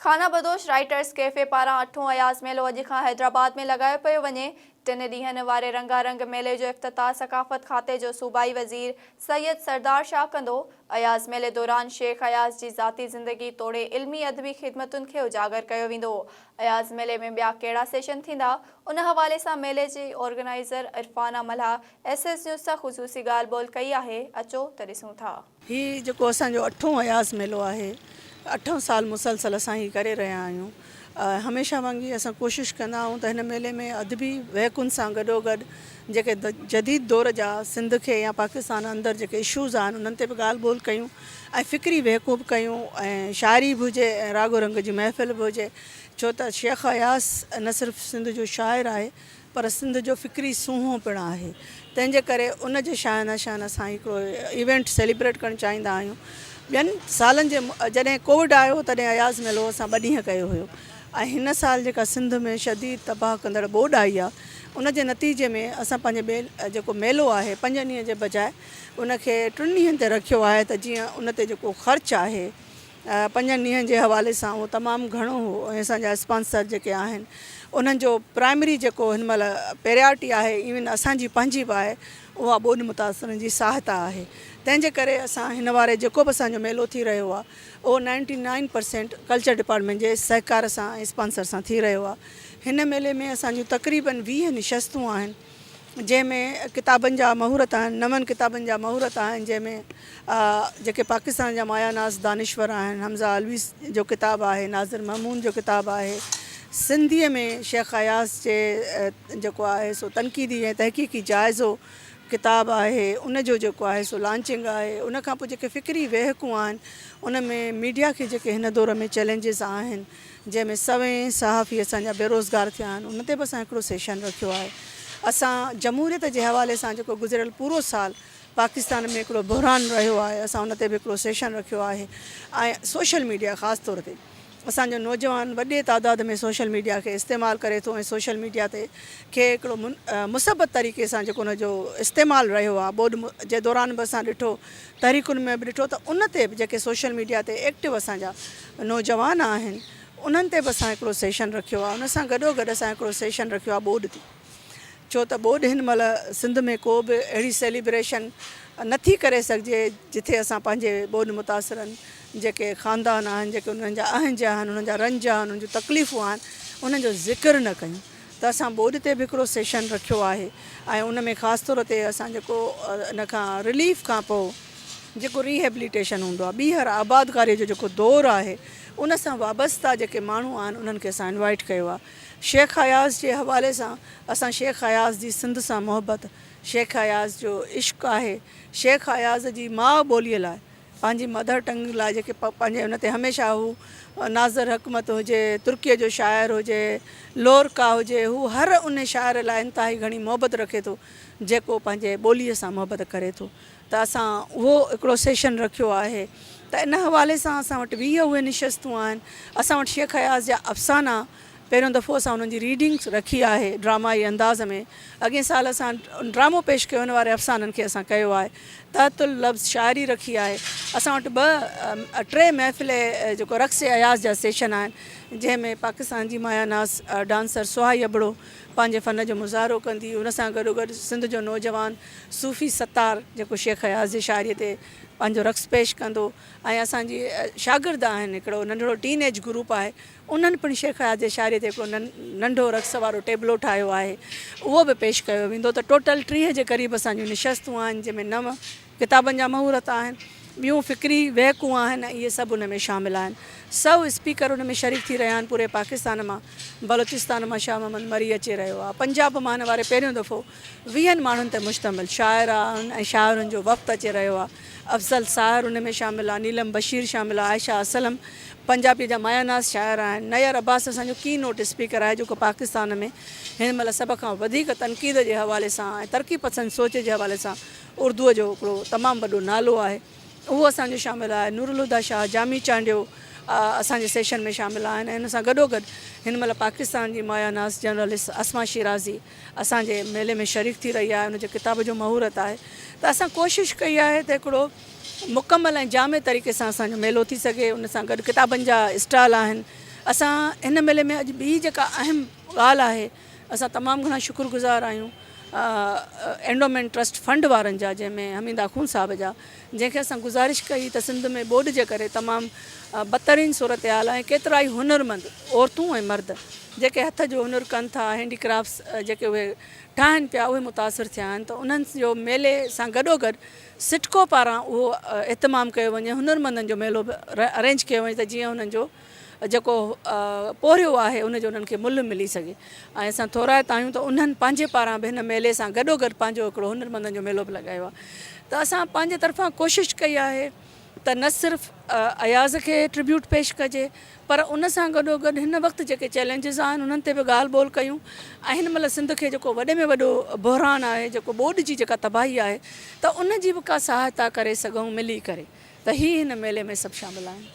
خانه بدوش Reuters cafe پاران اٺون اياز ميلو اڄ کان حيدرآباد ۾ لڳايو پيو وڃي. ٽن ڏينهن واري رنگا رنگ ميلي جو افتتاح ثقافت کاتي جو صوبائي وزير سيد سردار شاهه ڪندو. اياز ميلي دوران شيخ اياز جي ذاتي زندگي توڙي علمي ادبي خدمتن کي اجاگر ڪيو ويندو. اياز ميلي ۾ ٻيا ڪهڙا سيشن ٿيندا، ان حوالي سان ميلي جي organizer Irfana Mallah S S news سان خصوصي ڳالهه ٻولهه ڪئي آهي، اچو ته ڏسون ٿا. هي جيڪو اسان جو اٺون اياز ميلو آهي، اٺون سال مسلسل اسان هي ڪري رهيا آهيون ۽ هميشه وانگي اسان ڪوشش ڪندا آهيون ته هن ميلي ۾ ادبي وهڪن سان گڏوگڏ جيڪي جديد دور جا سنڌ کي يا پاڪستان اندر جيڪي اشوز آهن انهن تي به ڳالهه ٻولهه ڪيون ۽ فڪري وهڪون به ڪيون ۽ شاعري به هجي ۽ راڳ رنگ جي محفل به هجي ڇو ته شيخ اياز نه صرف سنڌ جو شاعر آهي پر سنڌ جو فڪري سونهون پڻ آهي، تنهن جي ڪري ان جي شايان شان اسان هڪڙو ايونٽ سيليبريٽ ڪرڻ چاهيندا آهيون. ٻين سالن جي جڏهن ڪووڊ آيو هو تڏهن اياز ميلو اسان ٻه ڏينهن ڪيو هيو ۽ هن سال جيڪا سنڌ ۾ شديد تباهه ڪندڙ ٻوڏ آئي آهي ان جي نتيجي ۾ اسان پنهنجي ٻئي جيڪو ميلو آهي پنجن ڏينهن جي بجاء ان کي ٽن ڏينهن تي رکيو آهي ته جيئن ان تي جيڪو خرچ آهي پنجن ڏينهن جي حوالي سان اهو تمام گهڻو هو ۽ اسان جا اسپانسر جيڪي آهن انهن جو پرائمري جيڪو هن مهل پريارٽي آهي ايون اسان جي پنهنجي به آهي اها ٻوڏ متاثرن جي سهائتا آهي تنهن جي ڪري اسان هن واري جيڪو به اسان جو ميلو ٿي رهيو آهي اهو ninety nine percent culture department جي سهڪار سان ۽ اسپانسر سان ٿي رهيو آهي هن ميلي ۾ اسان جون تقريبن 20 نشستون آهن جنهن ۾ ڪتابن جا مهورت آهن، نون ڪتابن جا مهورت آهن، جنهن ۾ جيڪي پاڪستان جا مايا ناز دانشور آهن، حمزه علوي جو ڪتاب آهي، ناظر محمود جو ڪتاب آهي، سنڌيء ۾ شيخ اياز جي جيڪو آهي سو تنقيدي ۽ تحقيقي جائزو ڪتاب آهي، ان جو جيڪو آهي سو لانچنگ آهي، ان کان پوء جيڪي فڪري ويهڪون آهن، ان ۾ ميڊيا کي جيڪي هن دور ۾ چئلينجز آهن، جنهن ۾ سوين صحافي اسان جا بيروزگار ٿيا آهن ان تي به اسان هڪڙو سيشن رکيو آهي اسان جمهوريت جي حوالي سان جيڪو گذريل پورو سال پاڪستان ۾ هڪڙو بحران رهيو آهي اسان ان تي به هڪڙو سيشن رکيو آهي ۽ سوشل ميڊيا خاص طور تي اسان جو نوجوان وڏي تعداد ۾ سوشل ميڊيا کي استعمال ڪري ٿو ۽ سوشل ميڊيا تي کي هڪڙو مثبت طريقي سان جيڪو ان جو استعمال رهيو آهي ٻوڏ جي دوران به اسان ڏٺو تحريڪن ۾ به ڏٺو ته ان تي به جيڪي سوشل ميڊيا تي ايڪٽو اسان جا نوجوان آهن انهن تي به اسان هڪڙو سيشن رکيو آهي ان سان گڏو گڏ اسان هڪڙو سيشن رکيو آهي ٻوڏ تي ڇو ته ٻوڏ هن مهل سنڌ ۾ ڪو به اهڙي سيليبريشن نه ٿي ڪري سگهجي جٿي اسان پنهنجي ٻوڏ متاثرن جيڪي خاندان آهن جيڪي انهن جا اهنج آهن انهن جا رنج آهن انهن جون تڪليفون آهن انهن جو ذڪر نه ڪيون ته اسان ٻوڏ تي به هڪڙو سيشن رکيو آهي ۽ ان ۾ خاص طور تي اسان جيڪو ان کان رليف کان پوء جيڪو ري هيبليٽيشن هوندو آهي ٻيهر آبادڪاري جو جيڪو دور آهي ان سان وابسته جيڪي ماڻهو آهن انهن کي اسان انوائيٽ ڪيو آهي شيخ اياز جي حوالي سان اسان شيخ اياز جي سنڌ سان محبت شيخ اياز جو عشق آهي شيخ اياز جي ماء ٻولي لاء پنهنجي مڌر ٽنگ لاء جيڪي پنهنجي ان تي هميشه هو ناظر حڪمت هجي، ترڪيء جو شاعر هجي، لورڪا هجي، هو هر ان شاعر لاء انتهائي گهڻي محبت رکي ٿو جيڪو پنهنجي ٻوليء سان محبت ڪري ٿو ته اسان اهو هڪڙو سيشن رکيو آهي ته ان حوالي سان اسان وٽ 20 اهي نشستون آهن اسان وٽ شيخ اياز جا افسانا پهريون دفعو اسان انهن جي ريڊنگس رکي آهي ڊرامائي انداز ۾ اڳئين سال اسان ڊرامو پيش ڪيو ان واري افسانن کي اسان ڪيو آهي تحت اللفظ شاعري رکي آهي اسان وٽ ٻه ٽي محفل جيڪو رقص اياز جا سيشن آهن جنهن ۾ پاڪستان جي مايا ناز ڊانسر سهائي ابڙو پنهنجي فن جو مظاهرو ڪندي ان سان گڏوگڏ سنڌ جو نوجوان صوفي ستار جيڪو شيخ اياز جي شاعري تي پنهنجو رقص پيش ڪندو ۽ اسان جي شاگرد آهن هڪڙو ننڍڙو ٽين ايج گروپ آهي انهن پڻ شيخ اياز جي شاعريء تي هڪڙو ننڍو رقص وارو ٽيبلو ٺاهيو آهي، اهو به پيش ڪيو ويندو ته ٽوٽل 30 جي قريب اسان جون نشستون آهن، جنهن ۾ نو ڪتابن جا مهورت آهن، ٻيون فڪري ويهڪون آهن ۽ اهي سڀ ان ۾ شامل آهن. سئو اسپيڪر ان ۾ شريڪ ٿي رهيا آهن، پوري پاڪستان مان، بلوچستان مان شاهه محمد مري اچي رهيو آهي، پنجاب مان هن واري پهريون دفعو ويهن ماڻهن تي مشتمل شاعرائن ۽ شاعرن جو وفد اچي رهيو آهي، افضل ساحر ان ۾ شامل آهي، نيلم بشير شامل آهي، عائشه اسلم پنجابيء جا مايا ناز شاعر آهن، نير عباس اسان جو ڪي نوٽ اسپيڪر آهي جيڪو پاڪستان ۾ هن مهل سڀ کان وڌيڪ تنقيد جي حوالي سان ۽ ترقي پسند سوچ جي حوالي سان اردوء جو هڪڙو تمام وڏو نالو آهي اهو اسان جو شامل آهي، نورالهديٰ شاهه، جامي چانڊيو اسان جي سيشن ۾ شامل آهن ۽ ان سان گڏوگڏ هن مهل پاڪستان جي مايا ناز جرنلسٽ اسما شيرازي اسان جي ميلي ۾ شريڪ ٿي رهي آهي ان جي ڪتاب جو مهورت آهي ته اسان ڪوشش ڪئي آهي ته هڪڙو مڪمل ۽ جامع طريقي سان اسان جو ميلو ٿي سگهي ان سان گڏ ڪتابن جا اسٽال آهن اسان هن ميلي ۾ اڄ ٻي جيڪا اهم ڳالهه آهي اسان تمام گهڻا شڪر گذار آهيون اينڊومينٽ ٽرسٽ فنڊ وارن جا جنهن ۾ حميد آخوند صاحب جا جنهن کي اسان گذارش ڪئي ته سنڌ ۾ ٻوڏ جي ڪري تمام بدترين صورتحال ۽ ڪيترائي هنرمند عورتون ۽ مرد جيڪي هٿ جو هنر ڪن ٿا هينڊي ڪرافٽس جيڪي اهي ٺاهن پيا اهي متاثر ٿيا آهن ته انهن جو ميلي سان گڏوگڏ سٽڪو پاران اهو اهتمام ڪيو وڃي هنرمندن جو ميلو به ارينج ڪيو وڃي ته جيئن انهن جو جيڪو پورهيو آهي ان جو انهن کي ملهه ملي سگهي ۽ اسان ٿورائتا آهيون ته انهن پنهنجي پاران به هن ميلي سان گڏوگڏ پنهنجو هڪڙو هنرمندن جو ميلو به لڳايو آهي ته اسان پنهنجي طرفان ڪوشش ڪئي آهي ته نه صرف اياز کي ٽربيوٽ پيش ڪجي پر ان سان گڏوگڏ هن وقت جيڪي چئلينجز آهن انهن تي به ڳالهه ٻولهه ڪيون ۽ هن مهل سنڌ کي جيڪو وڏي ۾ وڏو بحران آهي جيڪو ٻوڏ جي جيڪا تباهي آهي ته ان جي به ڪا سهائتا ڪري سگهون ملي ڪري ته هي هن ميلي ۾ سڀ شامل آهن.